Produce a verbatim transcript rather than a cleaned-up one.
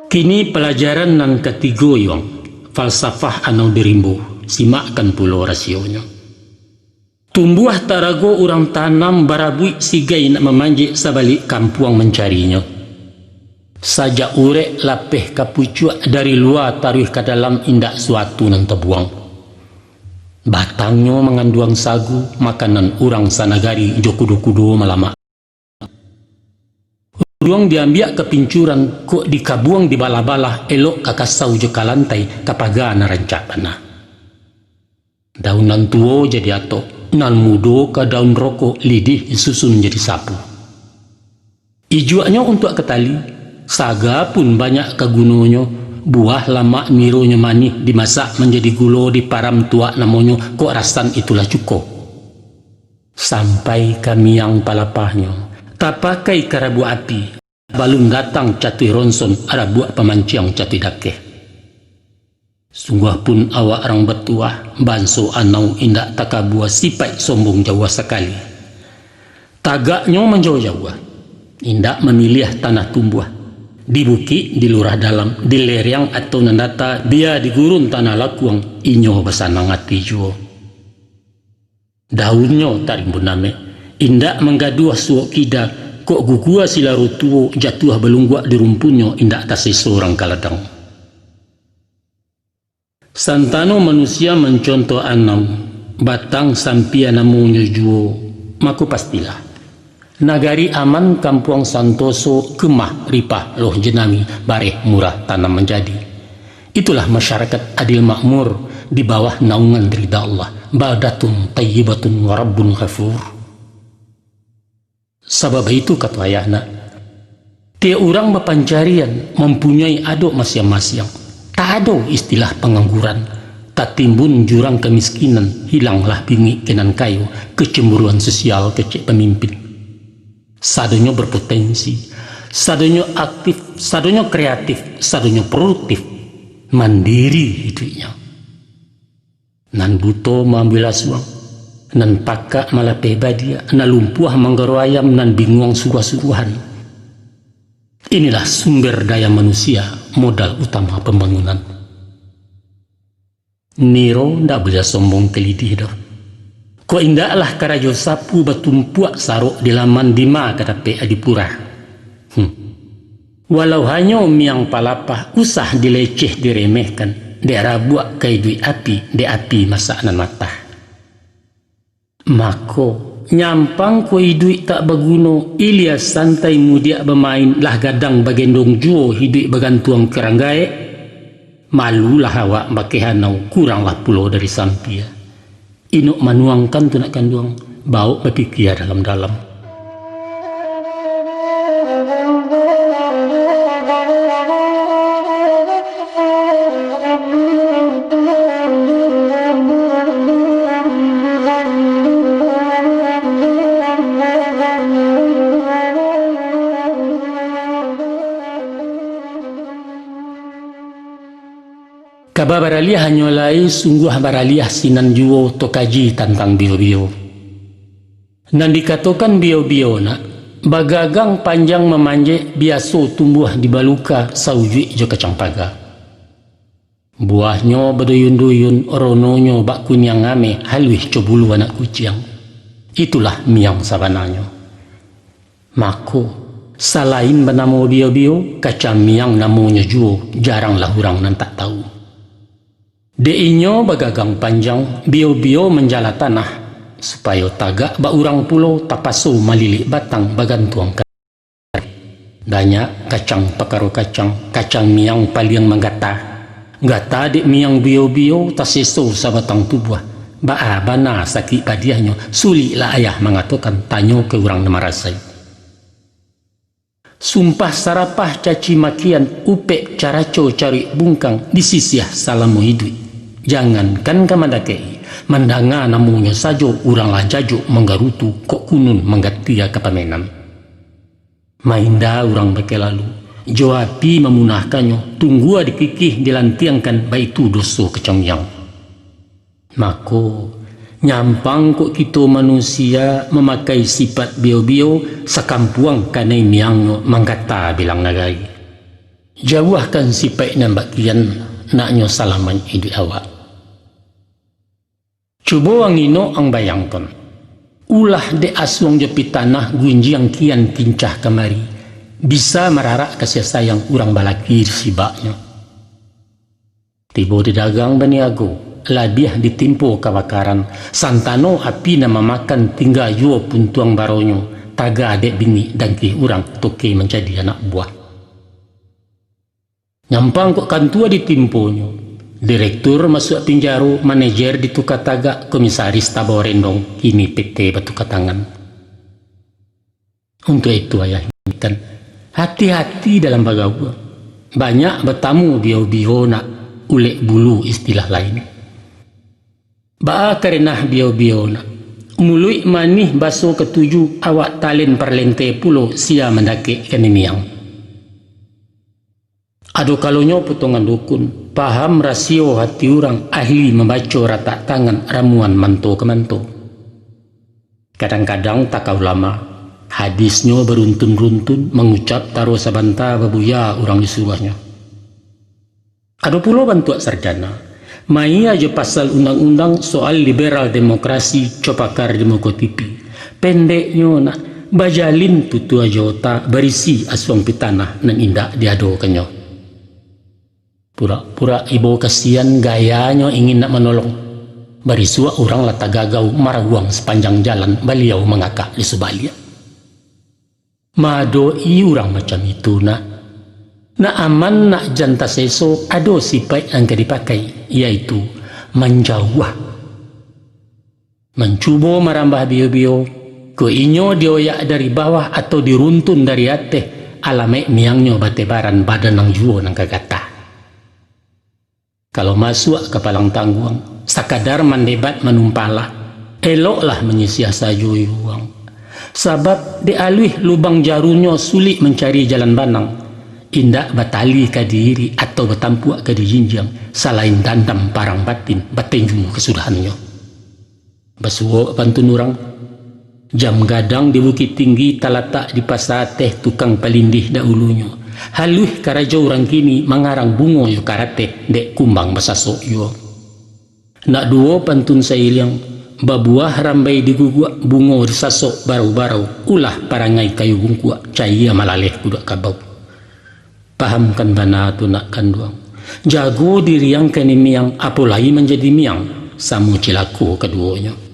Kini palajaran nan katigo, Yuang, falsafah anau di rimbo, simakkan pulo rasionyo. Tumbuah tarago urang tanam barabuik sigai nak mamanjek sabalik kampuang mancarinyo. Sajak urek lapeh ka pucuak dari lua taruih ka dalam indak suatu nan tabuang. Batangnyo manganduang sagu, makanan urang sanagari jo kudo-kudo malamak. Uruang diambiak ka pincuran, kok dikabuang di balah-balah, elok ka kasau jo ka lantai, ka paga nan rancak bana. Daun nan tuo jadi atok, nan mudo ka daun rokok, lidih disusun jadi sapu. Ijuaknyo untuak ka tali, saga pun banyak ka gunonyo, buah lamak nironyo manih dimasak manjadi gulo, diparam tuak namonyo, kok rasan itulah cuko. Sampai ka miang palapahnyo, tapakai ka rabuak api, balun datang catuih ronson rabuak pamanciang catuih dakeh. Sungguah pun awak rang batuah, banso anau indak takabua, sipaik sombong jauah sakali. Tagaknyo manjauah-jauah, indak mamiliah tanah tumbuah. Di bukik, di lurah dalam, di lereang atau nan data, bia di gurun tanah lakuang, inyo basanang ati juo. Daunnyo tarimbun amek, indak manggaduah suok kida, kok gugua silaro tuo, jatuah balungguak di rumpunnyo, indak taseso rang ka ladang. Santano manusia mancontoh anau, batang sampia namonyo juo, mako pastilah, nagari aman, kampuang santoso, kemah ripah loh jenami, bareh murah tanam manjadi. Itulah masyarakat adil makmur di bawah naungan rida Allah, baldatun tayyibatun wa rabbun ghafur. Sabab itu kato ayah nak, tiok urang bapancarian mampunyoi adok masiang-masiang. Tak ado istilah pangangguran, tatimbun jurang kamiskinan, hilanglah bingik ka nan kayo, kecemburuan sosial kecek pamimpin. Sadonyo berpotensi, sadonyo aktif, sadonyo kreatif, sadonyo produktif, mandiri iduiknyo. Nan buto maambuih lasuang, nan pakak malapeh badiak, nan lumpuah manggaro ayam, nan binguang suruah-suruahan. Inilah sumber daya manusia, modal utama pambangunan. Niro ndak buliah sombong ka lidih doh. Kok indaklah karajo sapu batumpuak sarok di laman, dima ka dapek adipura. Hmm. Walau hanyo miang palapah, usah dileceh diremehkan, dek rabuak ka iduik api, dek api masak nan matah. Mako, nyampang ko iduik tak baguno, ilia santai mudiak bamain, lah gadang bagendong juo hiduik bagantuang ka rang gaek. Malulah awak bakeh anau, kuranglah pulo dari sampia. Inok manuangkan tu nak kanduang, bawok bapikia dalam-dalam. Kaba baraliah hanyo lai, sungguah baraliah sinan juo, tokaji tantang bio-bio. Nan dikatokan bio-bio nak, bagagang panjang mamanjek, biaso tumbuah di baluka, saujuik jo kacang paga. Buahnyo baduyun-duyun, rononyo bak kuniang ameh, haluih co bulu anak kuciang. Itulah miang sabananyo. Mako, salain banamo bio-bio, kacang miang namonyo juo, jaranglah urang nan tak tahu. Dek inyo bagagang panjang, bio-bio manjala tanah, supayo tagak bak urang pulo, tapaso malilik batang bagantuang ka. Banyak kacang pakaro kacang, kacang miang paliang manggata. Gata dek miang bio-bio, taseso sabatang tubuah. Baa bana sakik padiahnyo, suliklah ayah mangatokan, tanyo ka urang nan marasai. Sumpah sarapah caci makian, upek caraco caruik bungkang, disisiah salamo iduik. Jangankan ka mandakek-i, mandanga namonyo sajo, urang lah jajok manggarutu, kok kunun manggatia ka pamenan. Mainda urang bakeh lalu, jo api mamunahkannyo, tunggua dikikih dilantiangkan, baitu doso kacang miang. Mako, nyampang kok kito manusia mamakai sipat bio-bio, sakampuang kanai miangnyo manggata bilang nagari. Jauahkan sipaik nan bak kian, naknyo salamaik iduik awak. Cubo ang inok ang bayangkan, ulah dek asuang jo pitanah gunjiang kian kincah kamari, bisa mararak kasiah sayang urang balaki di sibaknyo. Tibo di dagang baniago, labiah ditimpo kabakaran, santano api nan mamakan tingga juo puntuang baronyo, taga dek bingik dangkih urang toke manjadi anak buah. Nyampang kok kantua ditimponyo, direktur masuak pinjaro, manajer dituka tagak, komisaris tabao rendong, kini P T batuka tangan. Untuak itu, ayah ingikan, hati-hati dalam bagaua. Banyak batamu bio-bio nak, ulek bulu istilah lain. Baa karenah bio-bio nak, muluik manih baso katuju, awak talen parlente pulo sia mandakek ka niniang. Ado kalonyo potongan dukun, paham rasio hati urang, ahli mambaco ratak tangan, ramuan manto ka manto. Kadang-kadang takah ulama, hadisnyo baruntun-runtun, mangucap taro sabanta babuya urang disuruahnyo. Ado pulo bantuak sarjana, maia jo pasal undang-undang soal liberal demokrasi, copakar di muko T V. Pendeknyo nak, bajalin tutua jo otak, barisi asuang pitanah nan indak diadokannyo. Purak-purak ibo kasian, gayanyo ingin nak manolong. Barisuak urang lah tagagau, marawuang sapanjang jalan, baliau mangakak di subaliak. Maadoki urang macam itu nak, nak aman, nak jan taseso, ado sipaik nan ka dipakai, yaitu manjauah. Mancubo marambah bio-bio, kok inyo dioyak dari bawah atau diruntun dari ateh, alamaik miangnyo batebaran, badan nan juo nan ka gatah. Kalau masuak ka palang tangguang, sakadar mandebat manumpahlah, eloklah manyisiah sajo iwuang. Sabab dek aluih lubang jarunyo, sulik mancari jalan banang, indak batali ka diirik atau batampuak ka dijinjiang, salain dandam parang batin, batenju kasudahannyo. Basuo pantun urang, jam gadang di Bukittinggi, talatak di Pasa Ateh, tukang palindih dahulunyo. Haluih karajo urang kini, mangarang bungo jo karateh, dek kumbang basasok juo. Nak duo pantun sairiang, babuah rambai di guguak, bungo disasok barau-barau, ulah parangai kayu bungkuak, cayia malaleh kuduak kabau. Pahamkan bana tu nak kanduang. Jago diri ang kanai miang, apo lai manjadi miang, samo cilako kaduonyo.